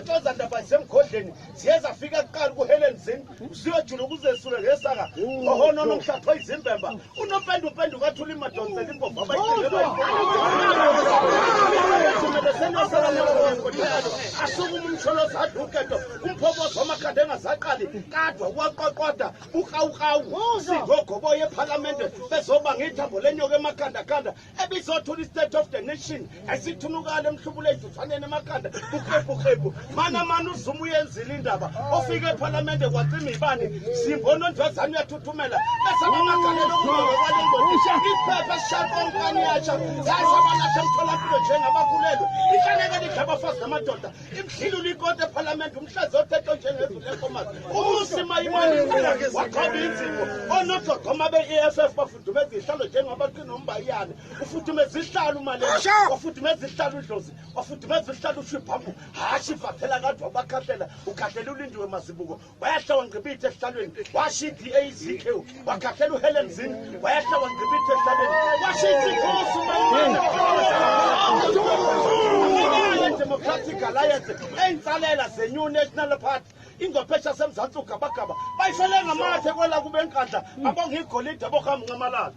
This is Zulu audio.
Zigotshoza ndaba zisemgodleni, ziye zafika kuqala kuHelen Zini, usiyojula ukuzesula ngesaka. Ohonono umhlatho izimbemba, unompendu kathula imadonsela imbovu asukuma umsholozi adla uketo umphokozo wamakhanda engazaqali kadwa kwaqwaqwada ukawukawu singogoboya ephalamende bezobanga ithambo lenyoka emakhandakhanda ebizothula i-state of the nation esithunukala emhlubule ey'ntuthwaneni emakhanda bukhebhukhebhu mana mana uzuma uyenzile indaba ofike ephalamende kwacima ibani zimbonondwazane uyathuthumela bese bamagalelo okunoke kwale ngodi iphepha esishakonkani yatsha zasabalatha emtholampilo njengabakhulelwe ihlaleke lidla abafazi namadoda imdlile ulikoti ephalamende umhlazi othetho njengezulu lenkomazi umusimayimani waqhoba inzipho onodogoma be-eff bafudumeza ihlalo njengabaqina umbayane ufudumeza ihlalo umalema wafudumeza ihlalo udlozi wafudumeza ihlalo ushibhamu hashi vathela kade wabakhahlela ukhahlela ulindiwe mazibuko wayahla wangqibitha esihlalweni washo i-dazk wakhahlela uhelen zini wayahla wangqibitha esihlalweni washo isikosi Democratic Alliance eyinsalela ze-New National Party ingwephesha semzansi ugabagaba bayifele ngamathe kwela kube nkandla abonga igolide abohamncamalala.